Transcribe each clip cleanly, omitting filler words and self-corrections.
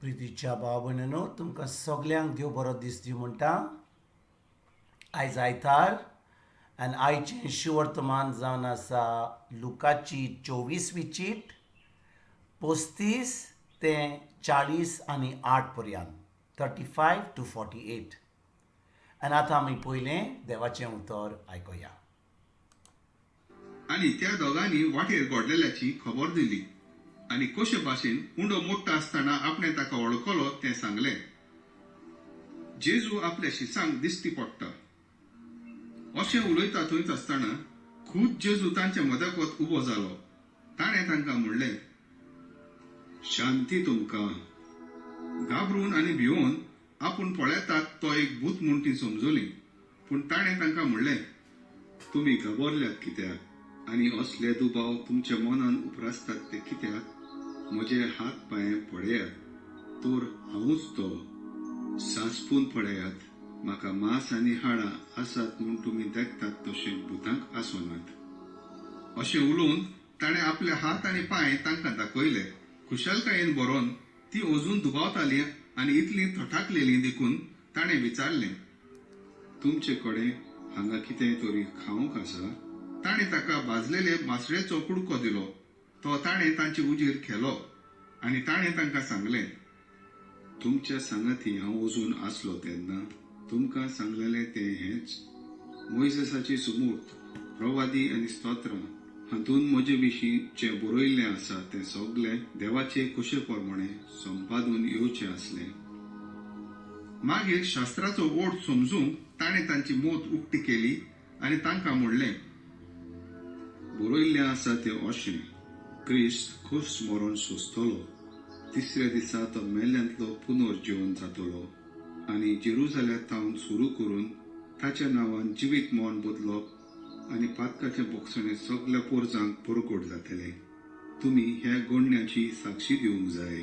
प्रितीच्या भाव भयणीनो, तुमकां सगल्यांक देव बरो दीस दिवं म्हणटा. आयज आयतार आनी आयचें शिवर्तमान जावन आसा लुकाची 24वी चीट, 35 ते 48 पर्यंत, 35 to 48. आनी आतां आमी पयलें देवाचें उतर आयकुया. आनी त्या दोगांनी वाटेर घडलेल्याची खबर दिली आनी कशे भाशेन उंडो मोडटा आसतना आपणें ताका वळखलो तें सांगलें. जेजू आपल्या शिसांक दिश्टी पडटा. अशें उलयता थंयच आसतना खूद जेजू तांच्या मदकत उबो जालो. ताणें तांकां म्हणलें, "शांती तुमकां." घाबरून आनी भिवून आपूण पळयतात तो एक भूत म्हूण ती समजली. पूण ताणें तांकां म्हणलें, "तुमी घाबरल्यात कित्याक आनी असले दुबाव तुमच्या मनान उप्रासतात ते कित्याक? म्हजे हात पांय पळयात, तर हांवूच तो. सांसपून पळयात. म्हाका मांस आनी हाडां आसात म्हूण तुमी देखतात तशें भुतांक आसनात." अशें उलोवन ताणें आपले हात आनी पांय तांकां दाखयले. खुशालकायेन बरोवन ती अजून दुबावताली आनी इतली थटाकलेली देखून ताणें विचारलें, "तुमचे कडेन हांगा कितें तरी खावंक आसा?" ताणें ताका भाजलेले मासळेचो कुडको दिलो. तो ताणें तांचे उजीर खेलो. आनी ताणें तांकां सांगलें, "तुमच्या सांगाती हांव अजून आसलो तेन्ना तुमकां सांगलेलें तें हेंच: मोयजेसाची सुमूर्त, प्रवादी आनी स्तोत्रां हातूंत म्हजे विशीं जें बरयल्लें आसा तें सगलें देवाचे कुशे प्रमाणे संपादून येवचें आसलें." मागीर शास्त्राचो ओड समजूंक ताणें तांची मोत उक्ती केली आनी तांकां म्हणलें, "बरयल्लें आसा तें अशें: क्रिस्त खोस मरण सोंसतलो, तिसऱ्या दिसा तो मेल्ल्यांतलो पुनर्जीवन जातलो आनी जेरुजाल्या थावन सुरू करून ताच्या नांवान जिवीत मन बदलप आनी पातकाचें बोगसणें सगल्या पोरजांक परगट जातलें. तुमी ह्या गोडण्याची साक्षी दिवंक जाय."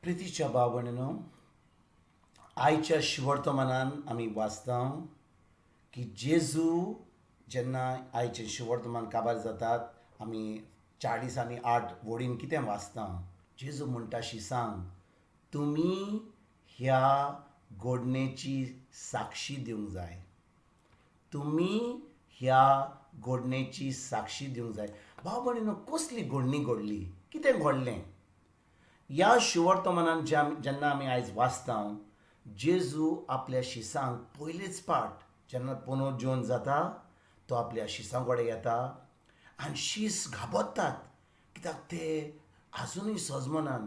प्रितीच्या भाव भयणीनो, आयच्या शिवर्तमानान आमी वाचता की जेजू जेन्ना आयचें शिवर्तमान काबार जातात, आमी 48 वडीन कितें वाचता? जेजू म्हणटा शिसांक, तुमी ह्या गोडणेची साक्षी दिवंक जाय, तुमी ह्या घडणेची साक्षी दिवंक जाय. भाव भयणीनो, कसली घडणी घडली? कितें घडलें ह्या शिवर्तमानान? जेन्ना आमी आयज वाचता, जेजू आपल्या शिसांक पयलीच पाट जेन्ना पुनर्जीवन जाता, तो आपल्या शिसां कडेन येता आनी शीस घाबरतात, कित्याक ते आजुनूय सजमनान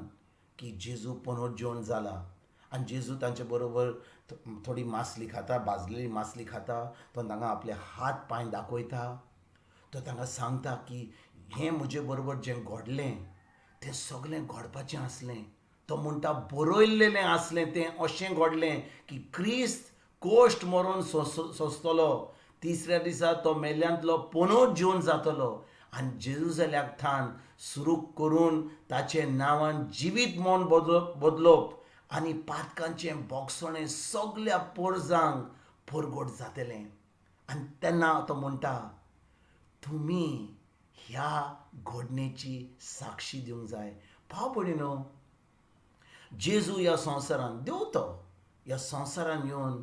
की जेजू पुनर्जीवन जाला. आनी जेजू तांचे बरोबर थोडी मासली खाता, भाजलेली मासली खाता. तो तांकां आपले हात पांय दाखयता. तो तांकां सांगता की हें म्हजे बरोबर जें घडलें तें सगळें घडपाचें आसलें. तो म्हणटा, बरयल्लेलें आसलें तें अशें घडलें की क्रिस्त कोश्ट मरोन सोंसतलो, तिसऱ्या दिसा तो मेल्ल्यांतलो पुनर्जीवन जातलो आनी जेरुजल्याक थान सुरू करून ताचे नांवान जिवीत मन बदलप आनी पातकांचें बोगसणें सगल्या पोरजांक परगट जातलें. आनी तेन्ना तो म्हणटा, तुमी ह्या घडणेची साक्षी दिवंक जाय. भाव भयणीनो, जेजू ह्या संवसारान देव, तो ह्या संवसारान येवन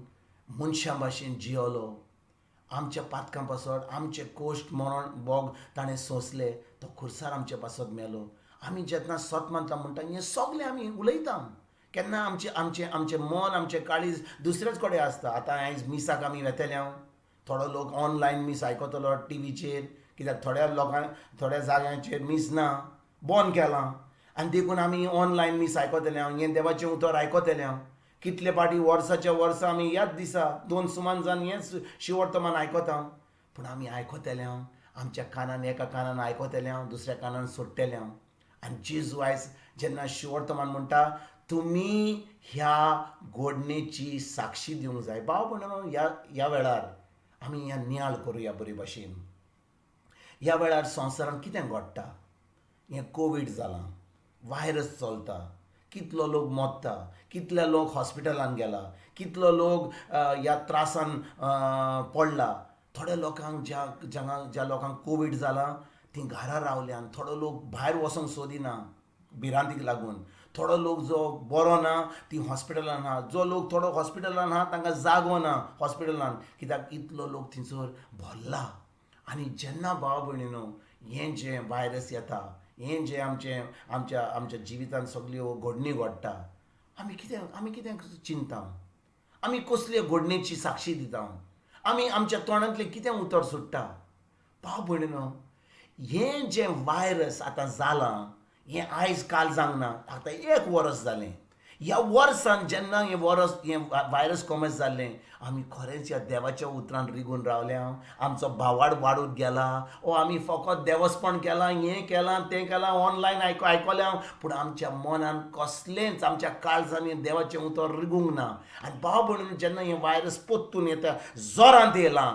मनशां भाशेन जियेलो. आमच्या पातकां पासत आमचे कोश्ट मरण भोग ताणें सोंसले. तो खुर्सार आमचे पासत मेलो. आमी जेन्ना सत मानता म्हणटा, हें सगलें आमी उलयता, केन्ना आमचें आमचें आमचें मन, आमचें काळीज दुसरेच कडेन आसता. आतां आयज मिसाक आमी वेतले हांव, थोडो लोक ऑनलायन मीस आयकतलो टिवीचेर, कित्याक थोड्या लोकांक थोड्या जाग्यांचेर मीस ना, बंद केलां. आनी देखून आमी ऑनलायन मीस आयकतले हांव, हें देवाचें उतर आयकतले हांव. कितले फावटी वर्साच्या वर्सा आमी ह्याच दिसा दोन सुमान जावन हेंच शिवर्तमान आयकता. पूण आमी आयकतले हांव, आमच्या कानान, एका कानान आयकतले हांव, दुसऱ्या कानान सोडटले हांव. आनी जेजू आयज जेन्ना शिवर्तमान म्हणटा, तुमी ह्या गोडणेची साक्षी दिवंक जाय. भाव भयणीनो, ह्या ह्या वेळार आमी ह्या नियाळ करुया बरे भाशेन. ह्या वेळार संवसारांत कितें घडटा? हें कोवीड जालां, वायरस चलता, कितलो लोक मरता, कितले लोक हॉस्पिटलान गेला, कितलो लोक ह्या त्रासान पडला. थोड्या लोकांक, ज्या ज्या ज्या लोकांक कोवीड जाला, तीं घरा रावल्यान. थोडो लोक भायर वचोंक सोदिना भिरांतीक लागून. थोडो लोक जो बरो ना ती हॉस्पिटलान आहा, जो लोक थोडो हॉस्पिटलान आहा तांकां जागो ना हॉस्पिटलान, कित्याक इतलो लोक थंयसर भरला. आनी जेन्ना भाव भयणीनो हें जें व्हायरस येता, हें जें आमचें आमच्या आमच्या जिवितान सगल्यो घडणी घडटा, आमी कितें चिंता, आमी कसले घडणेची साक्षी दिता, आमी आमच्या तोंडांतलें कितें उतर सुट्टा. भाव भयणीनो हें जें व्हायरस आतां जालां हें आयज काल जावंक ना, आतां एक वर्स जालें. ह्या वर्सान जेन्ना हें वर्स हें व्हायरस कॉमर्स जाल्लें, आमी खरेंच ह्या देवाच्या उतरान रिगून रावल्या, आमचो भावाड वाडून गेला, ओ आमी फकत देवस्पण केलां, हें केलां तें केलां, ऑनलायन आयकल्या, पूण आमच्या मनान कसलेंच आमच्या काळजांनी देवाचें उतर रिगूंक ना. आनी भाव भयणीनो जेन्ना हें व्हायरस पोत्तून येता, जोरांत येयलां,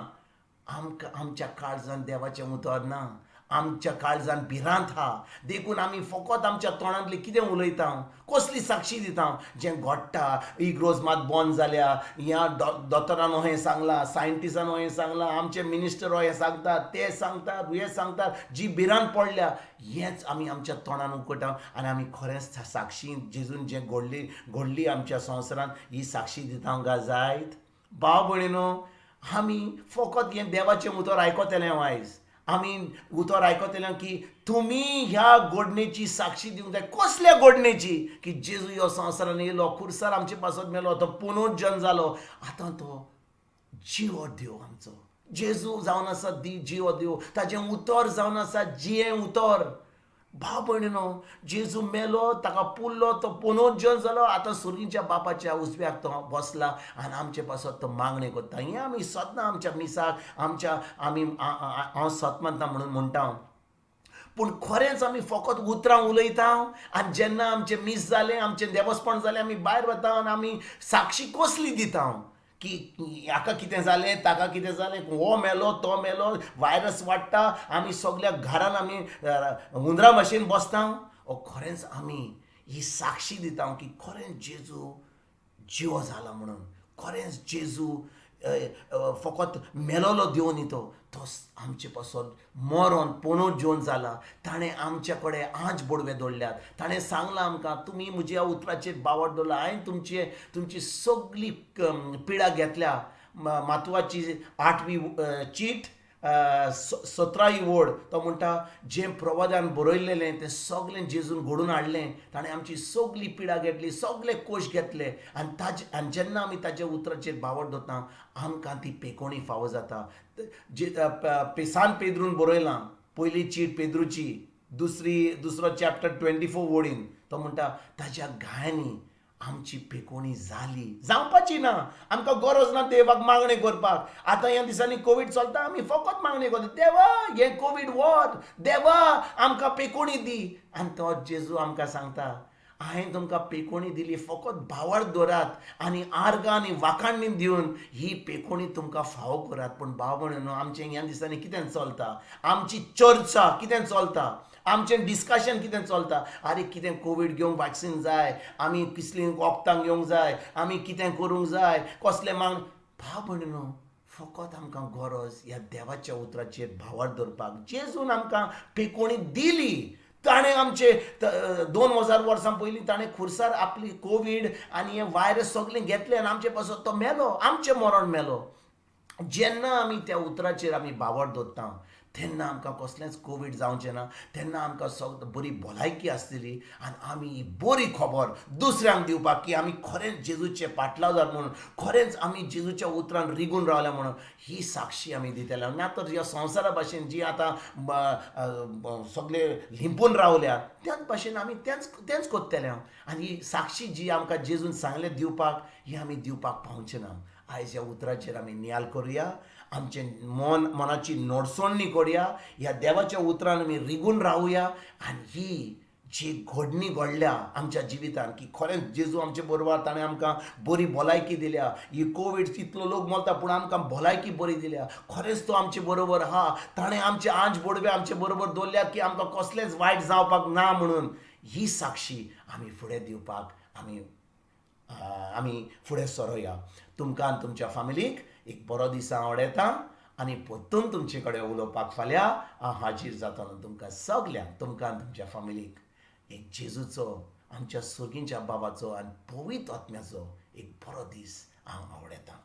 आमकां आमच्या काळजान देवाचें उतर ना, आमच्या काळजान भिरांत आहा. देखून आमी फकत आमच्या तोंडांतलें कितें उलयता, कसली साक्षी दिता, जें घडटा. इग्रोज मात बंद जाल्या, ह्या दोतोरान हें सांगलां, सायंटिस्टान हें सांगलां, आमचे मिनिस्टर हें सांगतात, ते सांगतात, हे सांगतात, जी भिरांत पडल्या हेंच आमी आमच्या तोंडान उकटा. आनी आमी खरेंच साक्षी जेजून जें घडली आमच्या संवसारांत ही साक्षी दिता गा जायत. भाव भयणीनो आमी फकत हें देवाचें उतर आयकतले आयज, आमी उतर आयकतले की तुमी ह्या घडणेची साक्षी दिवंक जाय. कसल्या घडणेची? की जेजू ह्यो संवसारान येयलो, खुर्सार आमचे पासत मेलो, तो पुनर्जन जालो, आतां तो जिवो देव आमचो जेजू जावन आसा जिवो देव, ताजें उतर जावन आसा जियें उतर. भाव भयणीनो जेजू मेलो, ताका पुरलो, तो पुनर्जन जालो, आतां सुर्गीच्या बापाच्या उजव्याक तो बसला आनी आमचे पासत तो मागणें करता. हें आमी सदां आमच्या मिसाक आमच्या आमी हांव सत मानता म्हणून म्हणटा, पूण खरेंच आमी फकत उतरां उलयता. आनी जेन्ना आमचें मीस जालें, आमचें देवस्पण जालें, आमी भायर वता आनी आमी साक्षी कसली दिता की हाका कितें जालें, ताका कितें जालें, हो मेलो, तो मेलो, व्हायरस वाडटा, आमी सगल्या घरान आमी हुंदरा भशेन बसता. ओ खरेंच आमी ही साक्षी दिता की खरेंच जेजू जिवो जाला म्हणून, खरेंच जेजू फकत मेलोलो देव न्ही, तो तो आमचे पासून मरोन पुनर्जीवन जाला. ताणें आमचे कडेन आंच बोडवे दवरल्यात, ताणें सांगलां आमकां तुमी म्हज्या उतराचेर बावट दवरला, हांवें तुमची सगली पिडा घेतल्या. मातवाची 8वी चीट 17वी वोड तो म्हणटा जें प्रवादान बरयलेलें तें सगलें जेजून घडून हाडलें, ताणें आमची सगली पिडा घेतली, सगले कोश घेतले. आनी ताजे आनी जेन्ना आमी ताज्या उतराचेर बावट दवरता आमकां ती पेकोणी फावो जाता. सान पेद्रून बरयलां, पयली चीट पेद्रूची, दुसरो चॅप्टर 24 वोडीन तो म्हणटा ताज्या घायांनी आमची पेकोणी जाली. जावपाची ना, आमकां गरज ना देवाक मागणें करपाक. आतां ह्या दिसांनी कोवीड चलता, आमी फकत मागणें करता, देवा हें कोवीड व्हर, देवा आमकां पेकोणी दी. आनी तो जेजू आमकां सांगता हांवें तुमकां पेकोणी दिली, फकत भावार दवरात आनी आर्गां आनी वाखाणणी दिवन ही पेकोणी तुमकां फावो करात. पूण भाव भयणीनो आमचें ह्या दिसांनी कितें चलता, आमची चर्चा कितें चलता, आमचें डिस्कशन कितें चलता, आरे कितें कोवीड घेवंक वॅक्सिन जाय, आमी कसलीं वखदां घेवंक जाय, आमी कितें करूंक जाय, कसलें माग. भाव भयणीनो फकत आमकां गरज ह्या देवाच्या उतराचेर भावार दवरपाक. जेजून आमकां पेकोणी दिली, ताणें आमचे 2000 वर्सां पयलीं ताणें खुर्सार आपली कोवीड आनी हें व्हायरस सगळें घेतलें आनी आमचे पासत तो मेलो, आमचें मरण मेलो. जेन्ना आमी त्या उतराचेर आमी बावट दवरता तेन्ना आमकां कसलेंच कोवीड जावचें ना, तेन्ना आमकां सगळें बरी भलायकी आसतली आनी आमी ही बरी खबर दुसऱ्यांक दिवपाक की आमी खरेंच जेजूचे पाटलावदार म्हणून, खरेंच आमी जेजूच्या उतरान रिगून रावल्या म्हणून ही साक्षी आमी दितले. ना तर ह्या संवसारा भाशेन जी आतां सगळे लिंपून रावल्या त्याच भाशेन आमी तेंच करतले. आनी ही साक्षी जी आमकां जेजून सांगलें दिवपाक ही आमी दिवपाक पावचे ना. आयज ह्या उतराचेर आमी नियाल करुया, आमचें मनाची नोडसणणी करुया, ह्या देवाच्या उतरान आमी रिगून रावया. आनी ही जी घडणी घडल्या आमच्या जिवितान की खरेंच जेजू आमचे बरोबर, ताणें आमकां बरी भलायकी दिल्या, ही कोवीड इतलो लोक मरता पूण आमकां भलायकी बरी दिल्या, खरेंच तो आमचे बरोबर आहा, ताणें आमचे आंज बोडवे आमचे बरोबर दवरल्या की आमकां कसलेंच वायट जावपाक ना म्हणून, ही साक्षी आमी फुडें दिवपाक आमी फुडें सरोया. तुमकां आनी तुमच्या फामिलीक एक बरो दीस हांव आवडयता आनी परतून तुमचे कडेन उलोवपाक फाल्यां हांव हाजीर जातलो. तुमकां सगल्यांक, तुमकां आनी तुमच्या फामिलीक एक जेजूचो आमच्या सोर्गींच्या बाबाचो आनी पवित्र आत्म्याचो एक बरो दीस हांव आवडयतां.